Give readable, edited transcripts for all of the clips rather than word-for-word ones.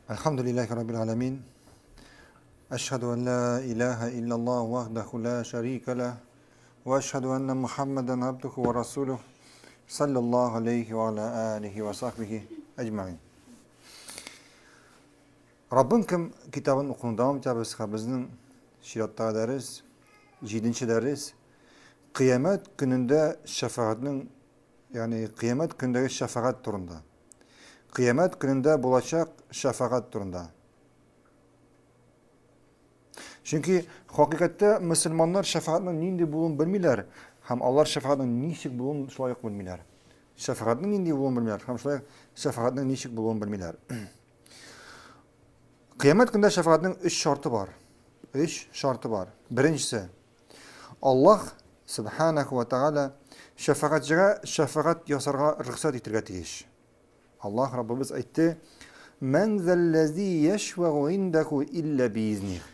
Әлхәмдүлилләһи раббил аламин. Әшһәду ан ла илаһа иллаллаһ вахдаху ла шарика лах ва әшһәду анна Мухаммадан абдуху ва расулух саллаллаһу алейхи ва аля алихи ва сахбихи әҗмәгин. Раббым кем китабын укуны дәвам итәбез һәм безнең чираттагы дәрес, җиденче дәрес, Кыямәт көнендә шәфәгатьнең, ягъни кыямәт көнендәге шәфәгать турында. Кыямәт көнендә булачак шәфәгать турында. Чөнки хакыйкатьтә мөселманнар шәфәгатьнең нинди булуын белмиләр һәм алар шәфәгатьнең ничек булуын шулай ук белмиләр. Шәфәгатьнең нинди булуын белмиләр һәм шулай ук шәфәгатьнең ничек булуын белмиләр. Кыямәт көндә шәфәгатьнең өч шарты бар. Өч шарты бар. Беренчесе, Аллаһ Сүбхәнәһү вә Тәгалә шәфәгатьчегә шәфәгать ясарга рөхсәт итергә тиеш. Аллаһ Раббыбыз әйтте: "Мән зәлләзи яшфәгу индәху илля биизних".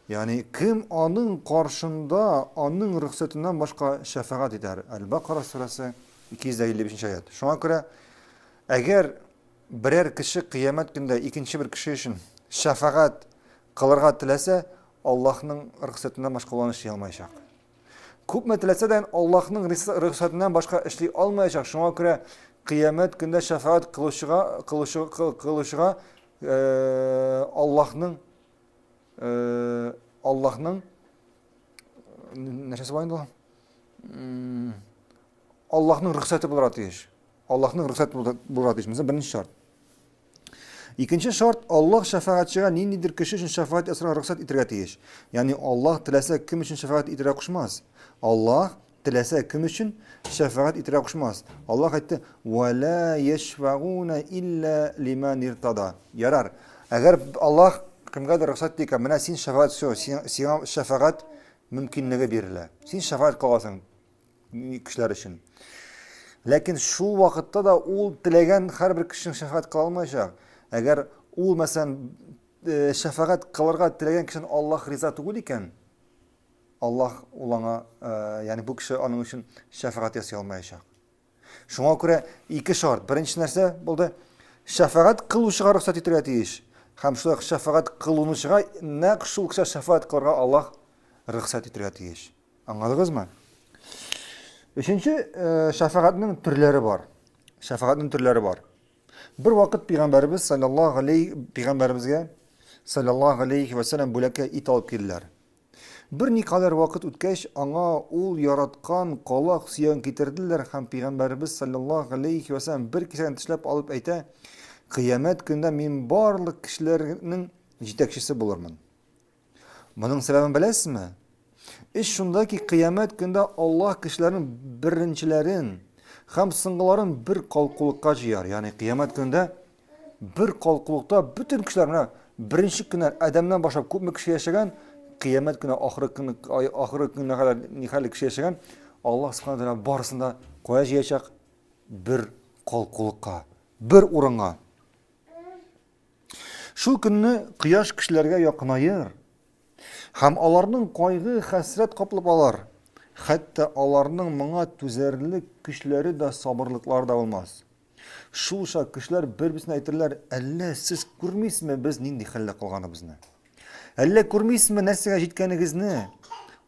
Ягъни кем аның каршында аның рөхсәтеннән башка шәфәгать итәр? Әл-Бакара сүрәсе 255 аят. Шуңа күрә әгәр берәр кеше кыямәт көндә икенче бер кеше өчен шәфәгать кылырга теләсә, Аллаһның рөхсәтеннән башка ул аны эшли алмаячак. Күпме теләсә дә Аллаһның рөхсәтеннән башка эшли алмаячак. Шуңа күрә кыямәт көндә шәфәгать кылучыга кылучы кылучыга э, Аллаһның э, Аллаһның нәрсәсе бар инде ул? Аллаһның рөхсәте булырга тиеш. Аллаһның рөхсәте булырга тиеш. Мәсәлән, беренче шарт. Икенче шарт, Аллаһ шәфәгатьчегә ниндидер кеше өчен шәфәгать ясарга рөхсәт итәргә тиеш. Ягъни Аллаһ теләсә кем өчен шәфәгать итәргә кушмас. Аллаһ теләсә кем өчен шәфәгать итәргә кушмас. Аллаһ әйтте: "Ва ла яшфагуна илля лиман иртада". Ярар. Әгәр Аллаһ кемгәдер рөхсәт итте икән, менә син шәфәгать все, сиңа шәфәгать мөмкинлеге бирелә. Син шәфәгать кыласың. Кешеләр өчен. Ләкин шул вакытта да ул теләгән һәрбер кешенең шәфәгать кыла алмаячак. Әгәр ул, мәсәлән, э, шәфәгать кылырга теләгән кешене Аллаһ риза түгел икән, Аллаһ ул аңа, э, ягъни бу кеше аның өчен шәфәгать ясый алмаячак. Шуңа күрә ике шарт. Беренче нәрсә булды? Шәфәгать кылучыга рөхсәт итәргә тиеш. Һәм шулай ук шәфәгать кылынучыга нәкъ шул кешегә шәфәгать кылырга Аллаһ рөхсәт итәргә тиеш. Аңладыгызмы? Өченче, э, шәфәгатьнең төрләре бар. Шәфәгатьнең төрләре бар. Бер вакыт пәйгамбәребез саллаллаһу алейхи пәйгамбәребезгә саллаллаһу алейхи ва саллям бүләккә ит алып килделәр. Бер никадәр вакыт үткәч, аңа ул яраткан калак сөяген китерделәр һәм пәйгамбәребез саллаллаһу алейхи ва саллям бер кисәген тешләп алып әйтә: "Кыямәт көндә мин барлык кешеләрнең җитәкчесе булырмын." Моның сәбәбен беләсезме? Эш шунда ки, кыямәт көндә Аллаһ кешеләрнең беренчеләрен һәм соңгыларын бер калкулыкка җыяр. Ягъни кыямәт көндә бер калкулыкта бөтен кешеләр менә беренче көннән Адәмнән башлап күпме кеше яшәгән, кыямәт көне ахыргы көн ахыргы көненә кадәр нихәле кеше яшәгән, Аллаһ субхана тәгалә барысын да кая җыячак? Бер калкулыкка, бер урынга. Шул көнне кояш кешеләргә якынаер һәм аларның кайгы хәсрәт каплап алар. Хәтта аларның моңа түзәрлек көчләре дә, сабырлыклары да булмас. Шул чак кешеләр бер-берсенә әйтерләр, әллә сез күрмисезме без нинди хәлдә калганыбызны? Әллә күрмисезме нәрсәгә җиткәнегезне?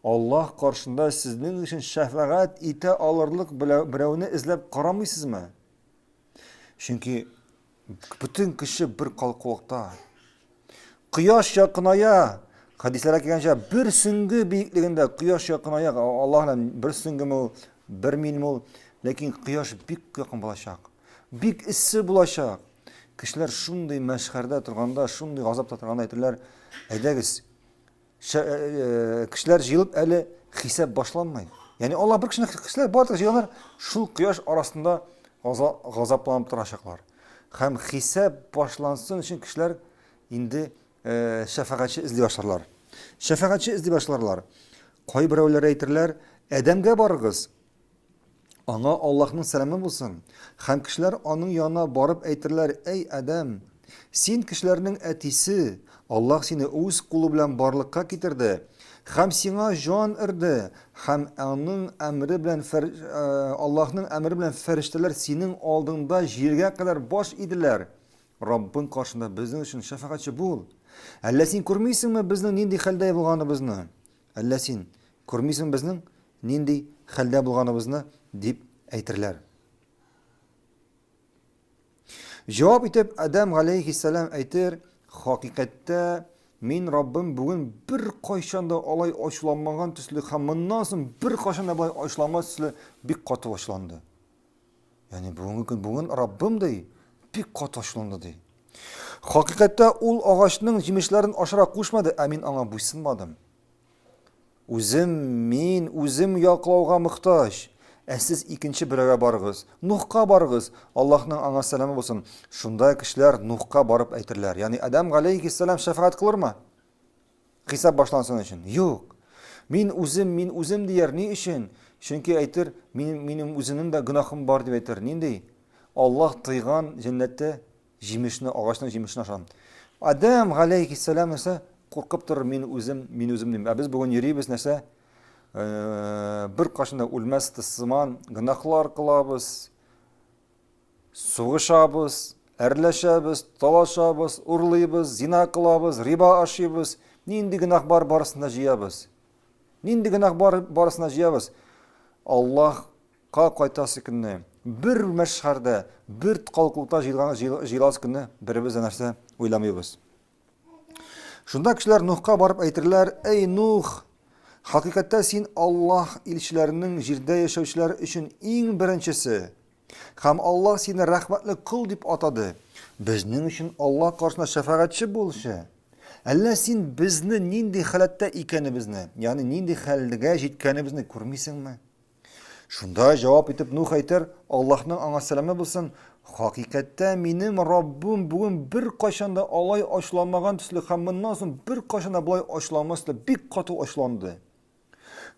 Аллаһ каршында сезнең өчен шәфәгать итә алырлык берәүне эзләп карамыйсызмы? Чөнки бөтен кеше бер калкулыкта. Кояш якыная. Хәдисләрдә килгәнчә, бер сөңге биеклегендә кояш якыная. Аллаһ белән бер сөңгеме ул, бер милме ул. Ләкин кояш бик якын булачак. Бик эссе булачак. Кешеләр шундый мәшхәрдә торганда, шундый газапта торганда әйтерләр, әйдәгез, Э, э, кешеләр җыелып әле хисап башланмый. Ягъни Аллаһ бер кешене кешеләр барлык җыелганнар шул кояш арасында газапланып торачаклар. Һәм хисап башлансын өчен кешеләр инде э, шәфәгатьче эзли башларлар. Шәфәгатьче эзли башларлар. Кайберәүләр әйтерләр, Адәмгә барыгыз, Аңа Аллаһның сәламе булсын. Һәм кешеләр аның янына барып әйтерләр, Әй Адәм, син кешеләрнең әтисе, Аллаһ сине үз кулы белән барлыкка китерде, һәм сиңа җан өрде, һәм аның әмере белән фәр, э, Аллаһның әмере белән фәрештәләр синең алдыңда җиргә кадәр баш иделәр. Раббың каршында безнең өчен шәфәгатьче бул. Әллә син күрмисеңме безнең нинди хәлдә булганыбызны? Әллә син күрмисең безнең нинди хәлдә булганыбызны? дип әйтерләр. Җавап итеп Адәм галәйһиссәлам әйтер, хакыйкатьтә мин Раббым бүген бер кайчан да алай ачуланмаган төсле һәм моннан соң бер кайчан да болай ачуланмас төсле бик каты ачуланды. Ягъни бүгенге көн бүген Раббым ди, бик каты ачуланды ди. Хакыйкатьтә ул агачның җимешләрен ашарга кушмады, ә мин аңа буйсынмадым. Үзем, мин үзем яклауга мохтаҗ. Ә сез икенче берәүгә барыгыз. Нухка барыгыз. Аллаһның аңа сәламе булсын. Шунда кешеләр Нухка барып әйтерләр. Ягъни Адәм галәйһиссәлам шәфәгать кылырмы? Хисап башлансын өчен. Юк. Мин үзем, мин үзем дияр. Ни өчен? Чөнки әйтер, минем, минем үземнең дә гөнаһым бар дип әйтер. Нинди? Аллаһ тыйган җәннәттә җимешне, агачның җимешен ашаган. Адәм галәйһиссәлам нәрсә? Куркып торыр, мин үзем, мин үзем дим. Ә без бүген йөрибез нәрсә? Э, бер кашында үлмәс сыман гөнаһлар кылабыз, сугышабыз, әрләшәбез, талашабыз, урлыйбыз, зина кылабыз, риба ашыйбыз. Нинди гөнаһ бар, барысын да җыябыз. Нинди гөнаһ бар, барысын да җыябыз. Аллаһ Ка кайтасы көнне, бер мәшһәрдә, бер калкулыкта җыелган җыеласы көнне беребез дә нәрсә уйламыйбыз. Шунда кешеләр Нухка барып әйтерләр, "Әй Нух, хакыйкатьтә син Аллаһ илчеләренең җирдә яшәүчеләр өчен иң беренчесе. Һәм Аллаһ сине рәхмәтле кол дип атады. Безнең өчен Аллаһ каршында шәфәгатьче булчы. Әллә син безне нинди халәттә икәнебезне, ягъни нинди хәлгә җиткәнебезне күрмисеңме? Шунда җавап итеп Нух әйтер, Аллаһның аңа сәламе булсын, хакыйкатьтә минем Раббым бүген бер кайчан да алай ачуланмаган төсле һәм моннан соң бер кайчан да болай ачуланмас төсле бик каты ачуланды.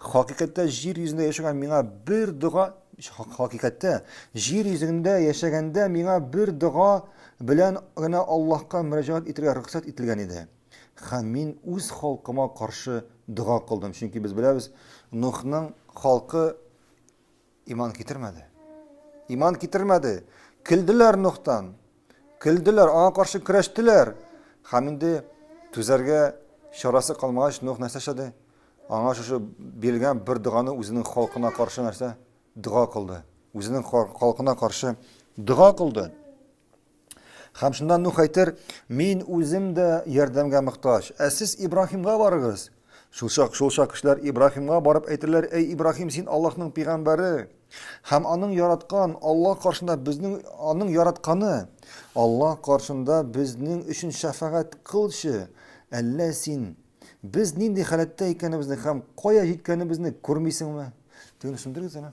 Хакыйкатьтә җир йөзендә яшәгән миңа бер дога хакыйкатьтә җир йөзендә яшәгәндә миңа бер дога белән генә Аллаһка мөрәҗәгать итәргә рөхсәт ителгән иде. Һәм мин үз халкыма каршы дога кылдым. Чөнки без беләбез, Нухның халкы иман китермәде. Иман китермәде. Көлделәр Нухтан. Көлделәр, аңа каршы көрәштеләр. Һәм инде түзәргә чарасы калмагач, Нух нәрсә эшләде? Аңа шушы бирелгән бер доганы үзенең халкына каршы нәрсә? Дога кылды. Үзенең халкына каршы дога кылды. Һәм шунда Нух әйтер, мин үзем дә ярдәмгә мохтаҗ. Ә сез Ибраһимга барыгыз. Шул чак, шул чак кешеләр Ибраһимга барып әйтерләр, әй Ибраһим, син Аллаһның пәйгамбәре. Һәм аның яраткан, Аллаһ каршында безнең аның яратканы, Аллаһ каршында безнең өчен шәфәгать кылчы. Әллә син без нинди халәттә икәнебезне һәм кая җиткәнебезне күрмисеңме? Тегене сүндерегез әнә.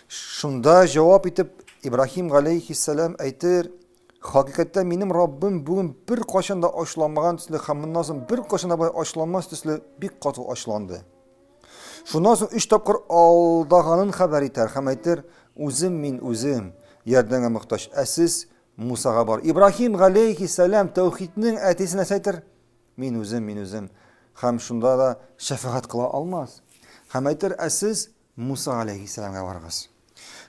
Шунда җавап итеп Ибраһим галәйһиссәлам әйтер, хакыйкатьтә минем Раббым бүген бер кайчан да ачуланмаган төсле һәм моннан соң бер кайчан да болай ачуланмас төсле бик каты ачуланды. Шуннан соң өч тапкыр алдаганын хәбәр итәр һәм әйтер, үзем мин үзем ярдәмгә мохтаҗ, ә сез Мусага бар. Ибраһим галәйһиссәлам тәүхиднең әтисе нәрсә әйтер? Мин үзем, мин үзем. Һәм шунда да шәфәгать кыла алмас. Һәм әйтер, ә сез Муса галәйһиссәламгә барыгыз.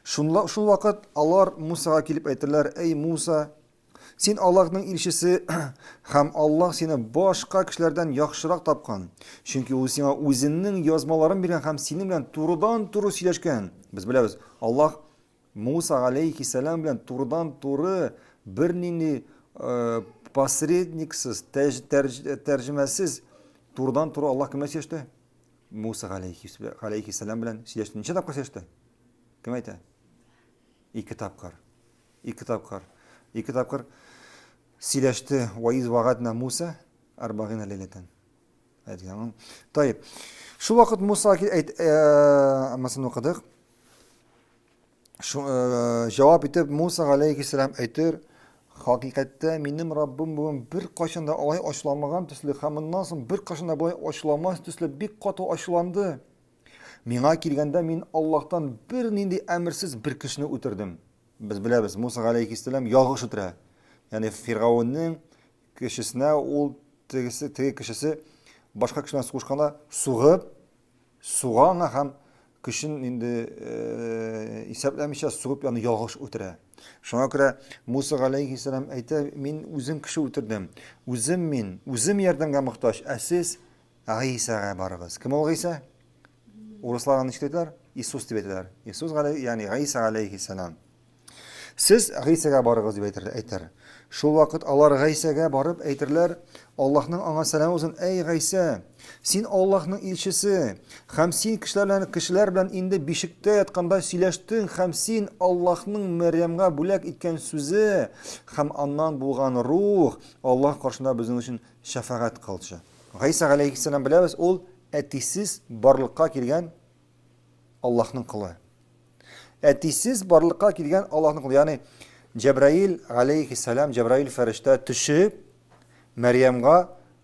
Шунла, шул вакыт алар Мусага килеп әйтерләр, әй Муса, син Аллаһның илчесе һәм Аллаһ сине башка кешеләрдән яхшырак тапкан. Чөнки ул сиңа үзенең язмаларын биргән һәм синең белән турыдан-туры сөйләшкән. Без беләбез, Аллаһ Муса галәйһиссәлам белән турыдан-туры бернинди э, посредниксыз, тәрҗемәсез турыдан-туры Аллаһ кем белән сөйләште? Муса галәйһиссәлам белән сөйләште. Ничә тапкыр сөйләште? Кем әйтә? Ике тапкыр. Ике тапкыр. Ике тапкыр сөйләште. Ва из вагадна Муса арбагина лейләтән. Әйткән. Таип. Шул вакыт Муса әйт, э, мәсәлән укыдык. Шу, э, җавап итеп Муса галәйһиссәлам әйтер, хакыйкатьтә минем Раббым бүген бер кайчан да алай ачуланмаган төсле һәм моннан соң бер кайчан да болай ачуламас төсле бик каты ачуланды. Миңа килгәндә мин Аллаһтан бернинди әмерсез бер кешене үтердем. Без беләбез, Муса галәйһиссәлам ялгыш үтерә. Ягъни Фиргавеннең кешесенә ул тегесе теге кешесе башка кеше белән сугышканда сугып суга аңа һәм көчен инде э, исәпләмичә сугып аны ялгыш үтерә. Шуңа күрә Муса галәйһиссәлам әйтә, мин үзем кеше үтердем, үзем мин, үзем ярдәмгә мохтаҗ, ә сез Гыйсага барыгыз. Кем ул Гыйса? Урыслар аны ничек әйтәләр? Иисус дип әйтәләр. Иисус галәй, ягъни Гыйса галәйһиссәлам. Сез Гыйсага барыгыз дип әйтер, әйтер. Шул вакыт алар Гыйсага барып әйтерләр, Аллаһның аңа сәламе булсын, әй Гыйса, син Аллаһның илчесе, һәм син кешеләр белән, кешеләр белән инде бишектә ятканда сөйләштең, һәм син Аллаһның Мәрьямгә бүләк иткән сүзе һәм аннан булган рух Аллаһ каршында безнең өчен шәфәгать кылчы. Гыйса галәйһиссәлам беләбез, ул әтисез барлыкка килгән Аллаһның колы. Әтисез барлыкка килгән Аллаһның колы. Ягъни Җәбраил алейхиссалам, Җәбраил фәрештә төшеп Мәрьямгә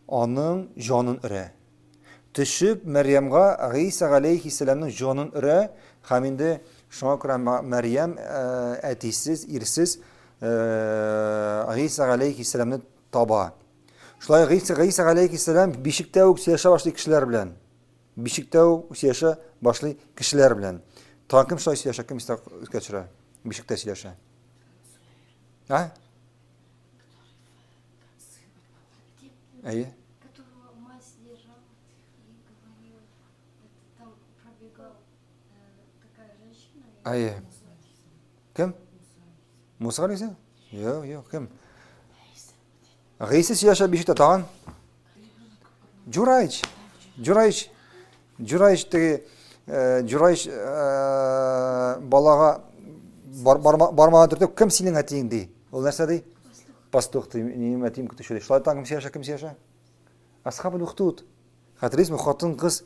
аның җанын өрә. Төшеп Мәрьямгә Гыйса алейхиссаламның җанын өрә һәм инде шуңа күрә Мәрьям э, әтисез, ирсез э, Гыйса алейхиссаламны таба. Шулай Гыйса Гыйса алейхиссалам бишектә үк сөйләшә башлый кешеләр белән. Бишектә үк сөйләшә башлый кешеләр белән. Тагын кем шулай сөйләшә, кем искә төшерә? Бишектә сөйләшә. А? Әйе. Әйе. Кем? Муса алейхиссалам? Юк, юк, кем? Гыйсә сөйләшә бишектә тагын. Җурайч. Җурайч. Җурайч теге э, Җурайч э, балага бар, бармагын төртеп, кем синең әтиең ди. Ул нәрсә ди? Пастух ди, минем әтием көтүче ди. Шулай тагын кем сөйләшә, кем сөйләшә? Асхабул ухтуд. Хәтерлисезме, хатын кыз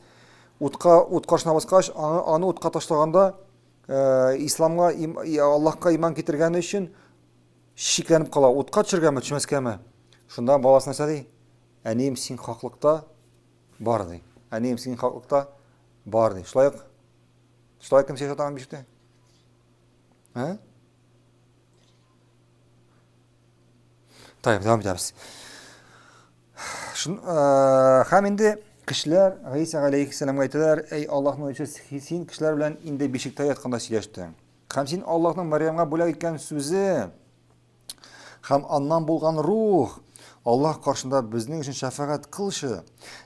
утка ут каршына баскач, аны, аны утка ташлаганда, э, исламга, им, Аллаһка иман китергәне өчен Шикләнеп кала, утка төшергәме, төшмәскәме? Шунда баласы нәрсә ди? Әнием, син хаклыкта бар, ди. Әнием, син хаклыкта бар, ди. Шулай ук шулай кем сөйләшә тагын бишектә? Ә? Тайып, дәвам итәбез. Шун, э, һәм инде кешеләр Гыйса галәйһиссәламгә әйтәләр, әй Аллаһның илчесе, син кешеләр белән инде бишектә ятканда сөйләштең. Һәм син Аллаһның Мәрьямгә бүләк иткән сүзе һәм аннан булган рух Аллаһ каршында безнең өчен шәфәгать кылчы.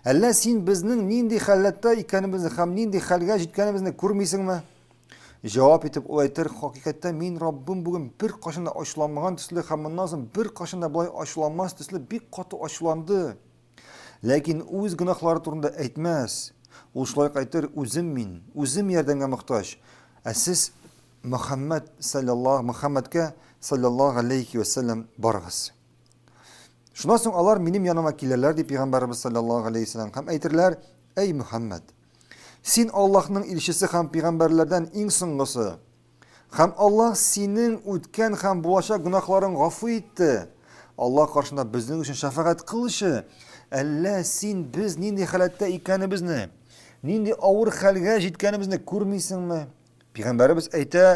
Әллә син безнең нинди халәттә икәнебезне һәм нинди хәлгә җиткәнебезне күрмисеңме? Җавап итеп ул әйтер, хакыйкатьтә мин Раббым бүген бер кашын да ачуланмаган төсле һәм моннан соң бер кашын да болай ачуланмас төсле бик каты ачуланды. Ләкин үз гөнаһлары турында әйтмәс. Ул шулай ук әйтер, үзем мин, үзем ярдәмгә мохтаҗ. Ә сез Мөхәммәд саллаллаһу Мөхәммәдкә саллаллаһу алейхи ва сәлләм барыгыз. Шуннан соң алар минем яныма килерләр, дип пәйгамбәребез саллаллаһу алейхи ва сәлләм һәм әйтерләр, әй Мөхәммәд, син Аллаһның илчесе һәм пәйгамбәрләрдән иң соңгысы. Һәм Аллаһ синең үткән һәм булачак гөнаһларың гафу итте. Аллаһ каршында безнең өчен шәфәгать кылчы. Әллә син без нинди халәттә икәнебезне, нинди авыр хәлгә җиткәнебезне күрмисеңме? Пәйгамбәребез әйтә,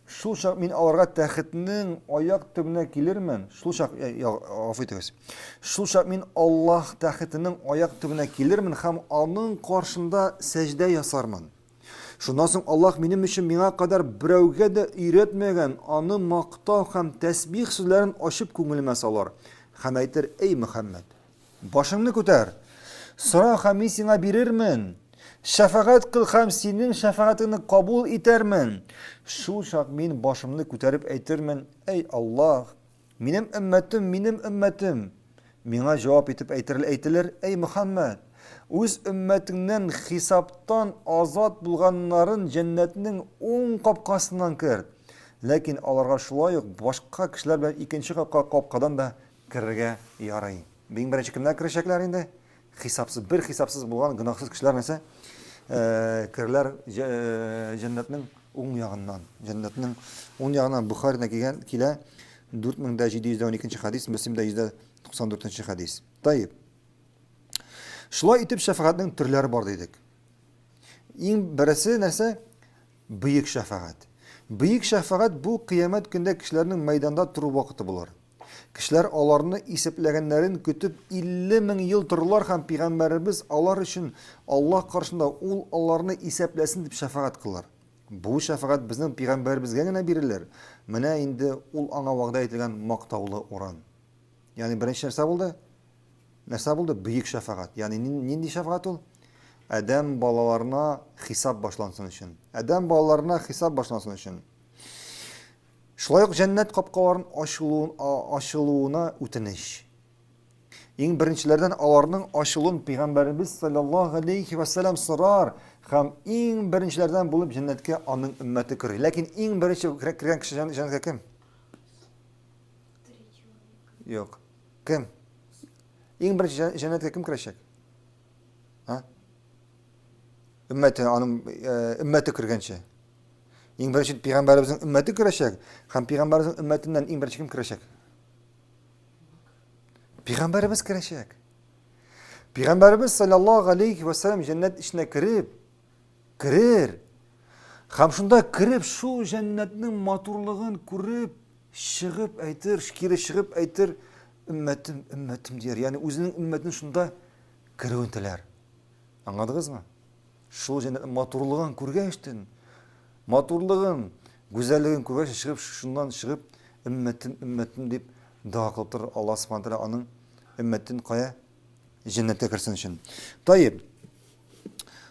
шул чак мин аларга тәхетнең аяк төбенә килермен. Шул чак, э, гафу итегез. Шул чак мин Аллаһ тәхетенең аяк төбенә килермен һәм аның каршында сәҗдә ясармын. Шуннан соң Аллаһ минем өчен миңа кадәр берәүгә дә өйрәтмәгән аны мактау һәм тәсбих сүзләрен ачып күңелемә салыр һәм әйтер, Әй Мөхәммәд, башыңны күтәр, сора һәм мин сиңа бирермен, шәфәгать кыл һәм синең шәфәгатеңне кабул итәрмен. Шул чак мин башымны күтәреп әйтермен, Әй Аллаһ, Минем өммәтем, минем өммәтем! Миңа җавап итеп әйтер, әйтелер, Әй Мөхәммәд, үз өммәтеңнән хисаптан азат булганнарын җәннәтнең уң капкасыннан керт. Ләкин аларга шулай ук башка кешеләр белән икенче капка капкадан да керергә ярый. Иң беренче кемнәр керәчәкләр инде? Хисапсыз, бер хисапсыз булган гөнаһсыз кешеләр нәрсә? Э, керерләр э, җәннәтнең уң ягыннан. Җәннәтнең уң ягыннан Бухарида килгән килә 4712 хадис, Мөслимдә 194 хадис. Таиб. Шулай итеп шәфәгатьнең төрләре бар дидек. Иң бересе нәрсә? Бөек шәфәгать. Бөек шәфәгать бу кыямәт көндә кешеләрнең мәйданда тору вакыты булыр. Кешеләр аларны исәпләгәннәрен көтеп 50 мең ел торырлар һәм пәйгамбәребез алар өчен Аллаһ каршында ул аларны исәпләсен дип шәфәгать кылыр. Бу шәфәгать безнең пәйгамбәребезгә генә бирелер. Менә инде ул аңа вәгъдә ителгән мактаулы урын. Ягъни беренче нәрсә булды? Нәрсә булды? Бөек шәфәгать. Ягъни нинди шәфәгать ул? Адәм балаларына хисап башлансын өчен. Адәм балаларына хисап башлансын өчен. Шулай ук җәннәт капкаларын ачылуын, ачылуына үтенеч. Иң беренчеләрдән аларның ачылуын пәйгамбәребез саллаллаһу алейхи ва саллям сорар һәм иң беренчеләрдән булып җәннәткә аның өммәте керер. Ләкин иң беренче кергән кеше җәннәткә кем? Юк. Кем? Иң беренче җәннәткә кем керәчәк? Һа? Өммәте, аның э, өммәте кергәнче. Иң беренче пәйгамбәребезнең өммәте керәчәк һәм пәйгамбәребезнең өммәтеннән иң беренче кем керәчәк? Пәйгамбәребез керәчәк. Пәйгамбәребез саллаллаһу алейхи ва саллям җәннәт эченә кереп, керер. Һәм шунда кереп, шул җәннәтнең матурлыгын күреп, чыгып әйтер, кире чыгып әйтер, өммәтем, өммәтем дияр. Ягъни үзенең өммәтен шунда керүен теләр. Аңладыгызмы? Шул җәннәтнең матурлыгын күргәчтен, матурлыгын, гүзәллеген күргәч, чыгып, шуннан чыгып, өммәтем, өммәтем дип дога кылып торыр Аллаһ субхана тәгалә аның өммәтен кая? Җәннәткә керсен өчен. Таиб.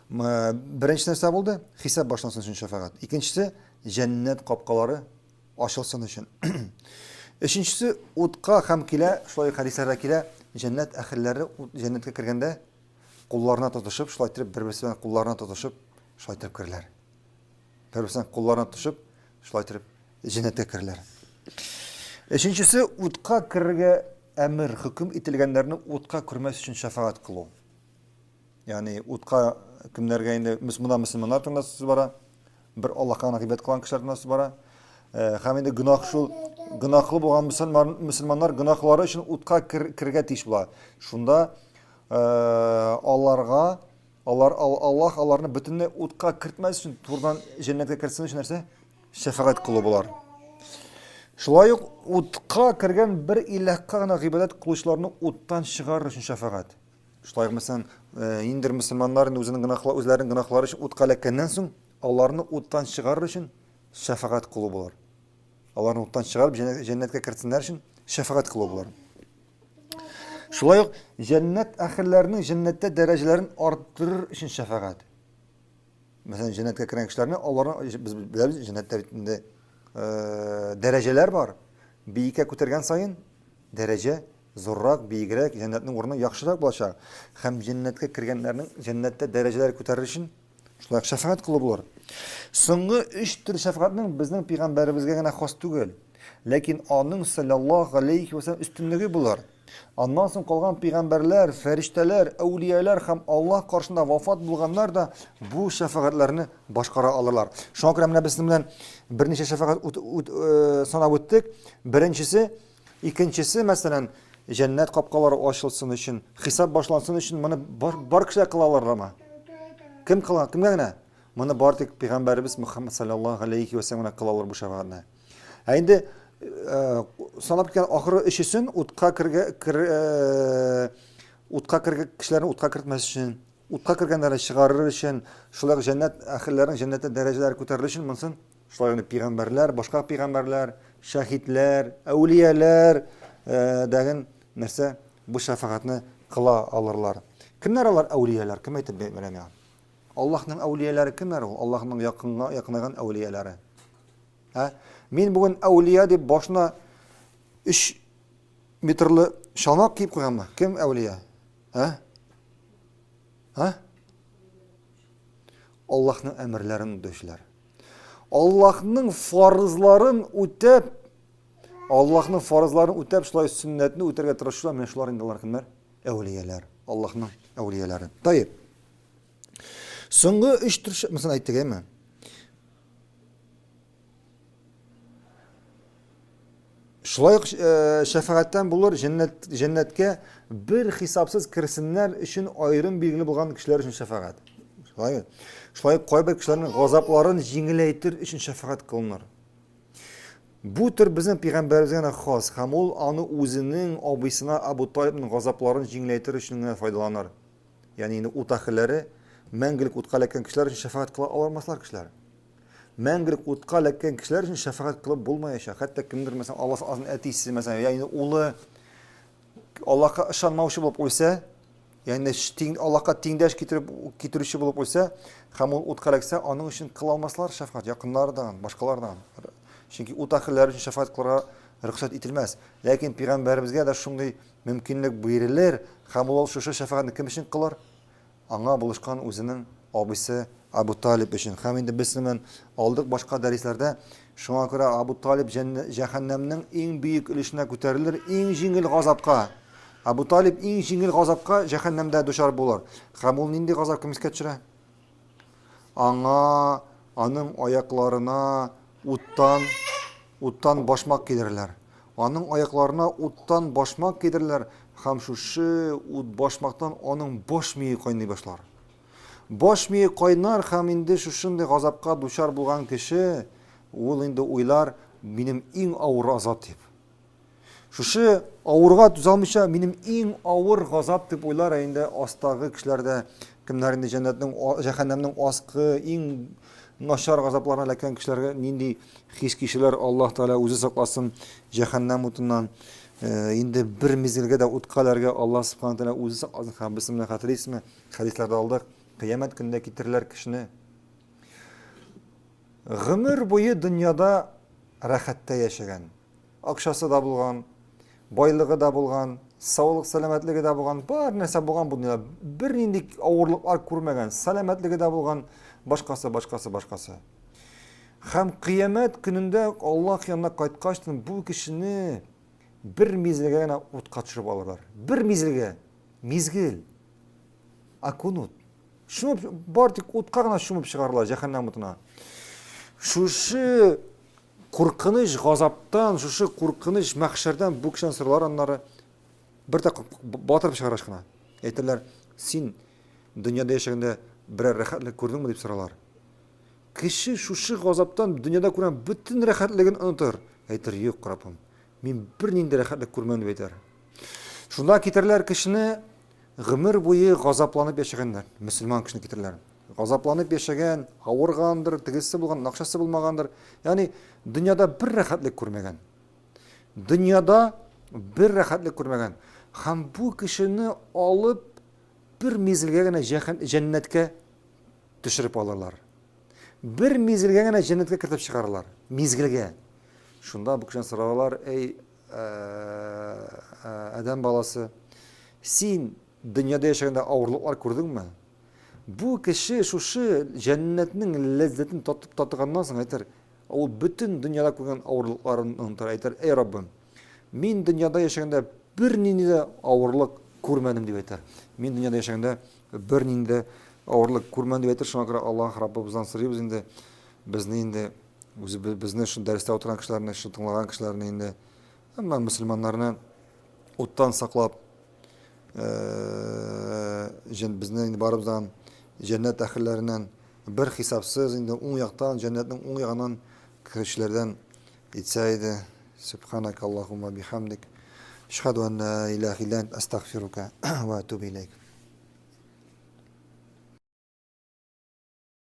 Беренче нәрсә булды? Хисап башлансын өчен шәфәгать. Икенчесе, җәннәт капкалары ачылсын өчен. Өченчесе, утка һәм килә, шулай хәдисләрдә килә, җәннәт әһелләре җәннәткә кергәндә Кулларына тотышып, шулай итеп, бер-берсе белән кулларына тотышып, шулай итеп керерләр. Бер-берсенә кулларына тотышып, шулай итеп җәннәткә керерләр. Өченчесе, утка керергә әмер, хөкем ителгәннәрне утка кермәс өчен шәфәгать кылу. Ягъни утка кемнәргә инде монда мөселманнар турында сүз бара, бер Аллаһка гына гыйбадәт кылган кешеләр турында сүз бара. Э, һәм инде гөнаһ шул гөнаһлы булган мөселман мөселманнар гөнаһлары өчен утка керергә тиеш була. Шунда аларга алар Аллаһ аларны бөтенләй утка кертмәс өчен турыдан җәннәткә кертсен өчен нәрсә? Шәфәгать кылу болар. Шулай ук утка кергән бер илаһка гына гыйбадәт кылучыларны уттан чыгарыр өчен шәфәгать. Шулай ук мәсәлән, инде мөселманнар инде үзенең гөнаһлары, үзләренең гөнаһлары өчен утка эләккәннән соң, аларны уттан чыгарыр өчен шәфәгать кылу булыр. Аларны уттан чыгарып җәннәткә кертсеннәр өчен шәфәгать кылу булыр. Шулай ук җәннәт әһелләренең җәннәттә дәрәҗәләрен арттырыр өчен шәфәгать. Мәсәлән, җәннәткә кергән кешеләрне аларны без беләбез, җәннәттә бит инде э, дәрәҗәләр бар. Биеккә күтәргән саен дәрәҗә зуррак, биегрәк, җәннәтнең урыны яхшырак булачак. Һәм җәннәткә кергәннәрнең җәннәттә дәрәҗәләр күтәрер өчен Шулай ук шәфәгать кылу булыр. Соңгы өч төр шәфәгатьнең безнең пәйгамбәребезгә генә хас түгел. Ләкин аның саллаллаһу алейхи ва саллям өстенлеге булыр. Аннан соң калган пәйгамбәрләр, фәрештәләр, әүлияләр һәм Аллаһ каршында вафат булганнар да бу шәфәгатьләрне башкара алырлар. Шуңа күрә менә без сезнең белән берничә шәфәгать үт, үт, э, санап үттек. Беренчесе Икенчесе, мәсәлән, җәннәт капкалары ачылсын өчен, хисап башлансын өчен моны бар, бар кешеләр кыла алырмы? Кем кыла? Кемгә генә? Моны бар тик пәйгамбәребез Мөхәммәд саллаллаһу алейхи ва саллям гына кыла алыр бу шәфәгатьне. Ә инде э, санап киткән ахыры өчесен утка кергә кер, э, утка кергә кешеләрне утка кертмәс өчен, утка кергәннәрне чыгарыр өчен, шулай ук җәннәт әһелләренең җәннәттә дәрәҗәләре күтәрелер өчен монысын Шулай ук пәйгамбәрләр, башка пәйгамбәрләр, шәһидләр, әүлияләр э, дәген нәрсә бу шәфәгатьне кыла алырлар. Кемнәр алар әүлияләр? Кем әйтеп бирә миңа? Аллаһның әүлияләре кемнәр ул? Аллаһның якынга якынайган әүлияләре. Ә? Мин бүген әүлия дип башына 3 метрлы чалмак киеп куйганмы? Кем әүлия? Ә? Ә? Аллаһның әмерләрен үтәүчеләр. Аллаһның фарызларын үтәп, Аллаһның фарызларын үтәп, шулай сөннәтне үтәргә тырышучылар, менә шулар инде алар кемнәр? Әүлияләр. Аллаһның әүлияләре. Таеп. Соңгы өч төр, мәсәлән, әйттек, әйме? Шулай ук э, шәфәгатьтән булыр җәннәт җәннәткә бер хисапсыз керсеннәр өчен аерым билгеле булган кешеләр өчен шәфәгать. Шулай Шулай ук кайбер кешеләрнең газапларын җиңеләйтер өчен шәфәгать кылыныр. Бу төр безнең пәйгамбәребезгә генә хас һәм ул аны үзенең абыйсына Абу Талибның газапларын җиңеләйтер өчен генә файдаланыр. Ягъни инде ут әһелләре мәңгелек утка эләккән кешеләр өчен шәфәгать кыла алмаслар кешеләр. Мәңгелек утка эләккән кешеләр өчен шәфәгать кылып булмаячак. Хәтта кемдер, мәсәлән, Аллаһ сакласын, әтисе, мәсәлән, я инде улы Аллаһка ышанмаучы булып үлсә, ягъни тиң, Аллаһка тиңдәш китереп китерүче булып үлсә, һәм ул утка эләксә, аның өчен кыла алмаслар шәфәгать, якыннардан, башкалардан. Чөнки ут әһелләре өчен шәфәгать кылырга рөхсәт ителмәс. Ләкин пәйгамбәребезгә дә шундый мөмкинлек бирелер, һәм ул шушы шәфәгатьне кем өчен кылыр? Аңа булышкан үзенең абыйсы Абу Талиб өчен. Һәм инде без белән алдык башка дәресләрдә. Шуңа күрә Абу Талиб җәһәннәмнең иң бөек өлешенә күтәрелер, иң җиңел газапка. Абу Талиб иң җиңел газапка җәһәннәмдә дучар булыр. Һәм ул нинди газап кем искә төшерә? Аңа, аның аякларына уттан, уттан башмак кидерерләр. Аның аякларына уттан башмак кидерерләр һәм шушы ут башмактан аның баш мие кайный башлар. Баш мие кайнар һәм инде шушындый газапка дучар булган кеше, ул инде уйлар, минем иң авыр азап дип. Шушы авырга түзә алмыйча, минем иң авыр газап дип уйлар, ә инде астагы кешеләр дә, кемнәр инде җәннәтнең, җәһәннәмнең аскы, иң начар газапларына эләккән кешеләргә нинди хис кичерәләр, Аллаһ Тәгалә үзе сакласын җәһәннәм утыннан. Инде бер мизгелгә дә утка эләргә Аллаһ Субхану Тәгалә үзе сакласын. Һәм без менә хәтерлисезме, хәдисләрдә алдык, кыямәт көнендә китереләр кешене. Гомер буе дөньяда рәхәттә яшәгән. Акчасы да булган, байлыгы да булган, саулык, сәламәтлеге дә булган, бар нәрсә булган бу дөньяда. Бернинди авырлыклар күрмәгән, сәламәтлеге дә булган, башкасы, башкасы, башкасы. Һәм кыямәт көнендә Аллаһ янына кайткач, бу кешене бер мизгелгә генә утка төшереп алырлар. Бер мизгелгә. Мизгел. Акунут. Чумып, бар тик утка гына чумып чыгарыла җәһәннәм утына. Шушы куркыныч газаптан, шушы куркыныч мәхшәрдән бу кешедән соралар аннары бер тә батырып чыгарач кына. Әйтерләр, син дөньяда яшәгәндә берәр рәхәтлек күрдеңме дип соралар. Кеше шушы газаптан дөньяда күргән бөтен рәхәтлеген онытыр. Әйтер, юк, Раббым, мин бернинди рәхәтлек күрмәдем дип әйтер. Шунда китерерләр кешене гомер буе газапланып яшәгәннәр, мөселман кешене китерерләр. Газапланып яшәгән, авыргандыр, тегесе булган, акчасы булмагандыр. Ягъни дөньяда бер рәхәтлек күрмәгән. Дөньяда бер рәхәтлек күрмәгән. Һәм бу кешене алып бер мизгелгә генә җәннәткә төшереп алырлар. Бер мизгелгә генә җәннәткә кертеп чыгарырлар. Мизгелгә. Шунда бу кешедән соралар, эй, адәм баласы, син дөньяда яшәгәндә авырлыклар күрдеңме? Бу кеше шушы җәннәтнең ләззәтен татып татыганнан соң әйтер, ул бөтен дөньяда күргән авырлыкларын онытыр, әйтер, эй Раббым, мин дөньяда яшәгәндә бернинди дә авырлык күрмәдем дип әйтер. Мин дөньяда яшәгәндә бернинди дә авырлык күрмәдем дип әйтер. Шуңа күрә Аллаһ Раббыбыздан сорыйбыз инде, безне инде үзе безне шул дәрестә утырган кешеләрне, шул тыңлаган кешеләрне инде, әмма мөселманнарны уттан саклап, безне инде барыбыздан җәннәт әһелләреннән бер хисапсыз инде уң яктан җәннәтнең уң ягыннан керүчеләрдән итсә иде. Субханак Аллаһумма бихамдик. Ашһаду ан ла илаһа илля ант астагфирука ва атубу илейк.